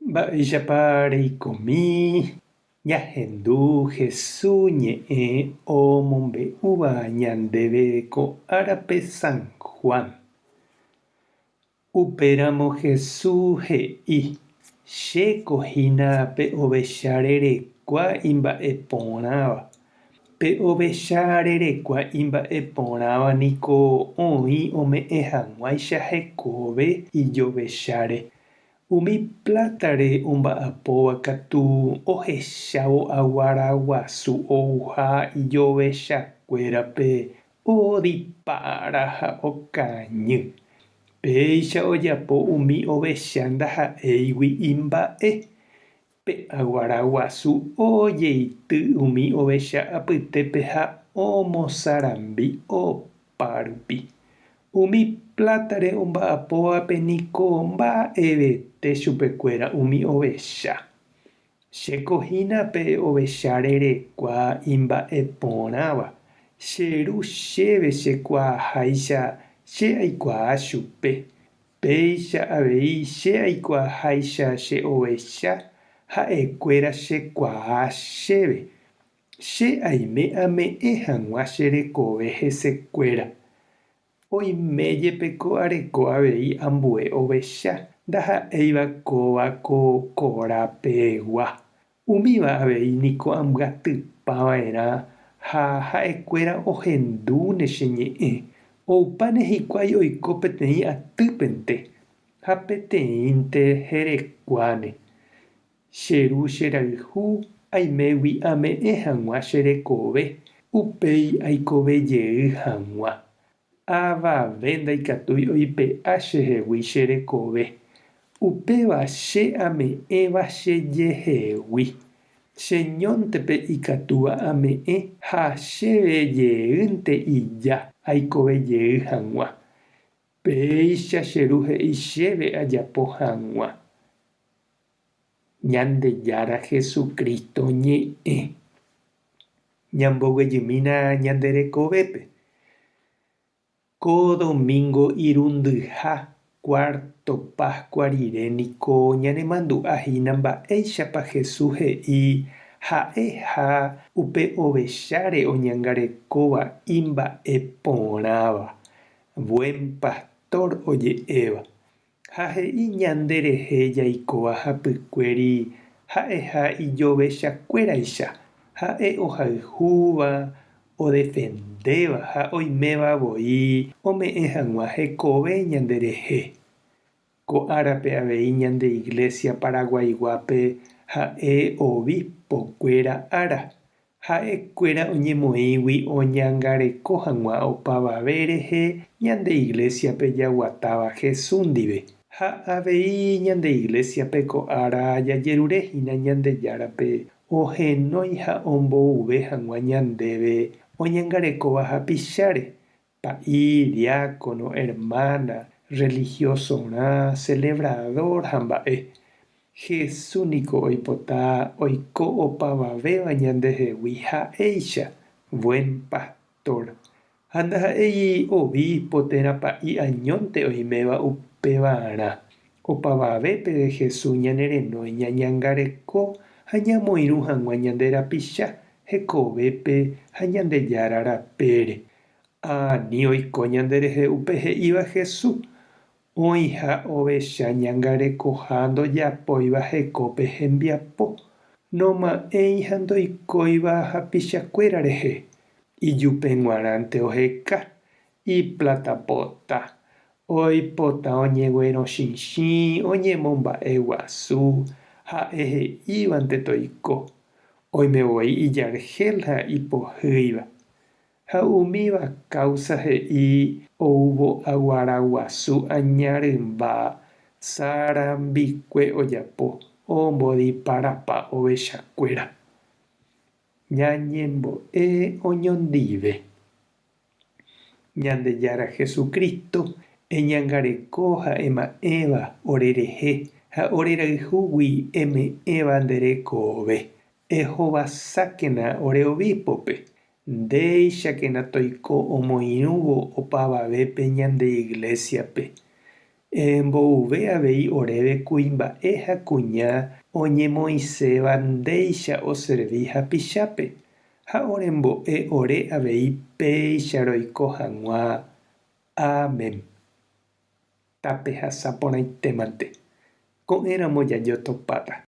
Mba'éichapa reikomi ñahendu Hesu ñe'ẽ omombe'úva ñandéve ko árape San Juan. Upéramo Hesu he'i, Chéko hína pe ovecha rerekua imba'e porãva. Pe ovecha rerekua imba'e porãva niko oĩ ome'ẽ hag̃uáicha hekove ijovecháre. Umi plátare omba'apóva katu ohechávo aguara guasu ouha ijovechakuérape odipara ha okañy. Péicha ojapo umi ovecha ndaha'éigui imba'e. Pe aguara guasu ojeity umi ovecha apytépe ha omosarambi opárupi. Umi plátare omba'apóvape niko mba'evete chupekuéra umi ovecha. Chéko hína pe ovecha rerekua imba'e porãva. Che Ru chéve chekuaaháicha che aikuaa chupe. Péicha avei che aikuaaháicha che ovecha, ha'ekuéra chekuaa chéve. Che aime ame'ẽ hag̃ua che rekove hesekuéra. Oime jepe ko areko avei ambue ovecha, ndaha'éiva kóva ko kora pegua. Umíva avei niko ambyatypa va'erã ha ha'ekuéra ohendúne che ñe'ẽ. Oupáne hikuái oiko peteĩ atýpente ha peteĩnte herekuáne. Che Ru cherayhu aimégui ame'ẽ hag̃ua che rekove, upéi aikove jey hag̃ua. Avave ndaikatúi oipe'a chehegui che rekove. Upéva che ame'ẽva chejehegui. Cheñónte pe ikatúva ame'ẽ ha chéve jeýnte ija aikove jey hag̃ua. Péicha che Ru he'i chéve ajapo hag̃ua. Ñandejára Jesucristo ñe'ẽ. Ñamboguejymína ñande rekovépe. Ko domingo irundyha cuarto Pascua rire niko ñanemandu'a hína mba'éichapa Jesús he'i ha'eha upe ovecháre oñangarekóva imba'e porãva, buen pastor oje'éva. Ha he'i ñande rehe jaikóva hapykuéri ha'eha ijovechakuéraicha, ha'e ohayhúva, odefendéva ha oiméva voi ome'ẽ hag̃ua hekove ñande rehe. Ko árape avei ñande Iglesia Paraguaiguápe ha'e obispo-kuéra ára, Ha'ekuéra oñemoĩgui oñangareko hag̃ua opavave rehe ñande Iglésiape jaguatáva Jesús ndive. Ha avei ñande Iglésiape ko ára jajerure hína Ñandejárape ohenói ha ombouve hag̃ua ñandéve oñangarekóva hapicháre, pa'i, diácono, hermana, religiosorã, celebrador ha mba'e. Jesús niko oipota oiko opavavéva ñandehegui ha'éicha, buen pastor. Ha ndaha'éi obispo térã pa'i añónte oiméva upevarã. Opavavépe Jesús ñanerenói ñañangareko ha ñamoirũ hag̃ua ñande rapicha hekovépe ha Ñandejára rapére. Ani oiko ñanderehe upe he'íva Jesús, oĩha ovecha ñangarekoha ndojapóiva hekópe hembiapo, noma'ẽi ha ndoikóiva hapichakuéra rehe, ijupe g̃uarãnte oheka, iplatapota, oipota oñeguerõchichĩ, oñemomba'eguasu, ha'e he'ívante toiko, oime voi ijarhél ha ipohýiva. Ha umíva káusa he'i oúvo aguara guasu aña rymba sarambikue ojapo ombodiparapa ovechakuéra. Ñañembo'e oñondive. Ñandejára Jesucristo, eñangareko ha ema'ẽva ore rehe ha ore rayhúgui eme'ẽva nde rekove. Ehovasákena ore obispo-pe, ndéichakena toiko omoirũvo opavavépe ñande Iglesia-pe. Embouve avei oréve kuimba'e ha kuña oñemoĩséva ndéicha oservi hapichápe, ha orembo'e ore avei péicha roiko hag̃ua. Amén. Tapehasa porãitémante. Ko'ẽramo jajotopáta.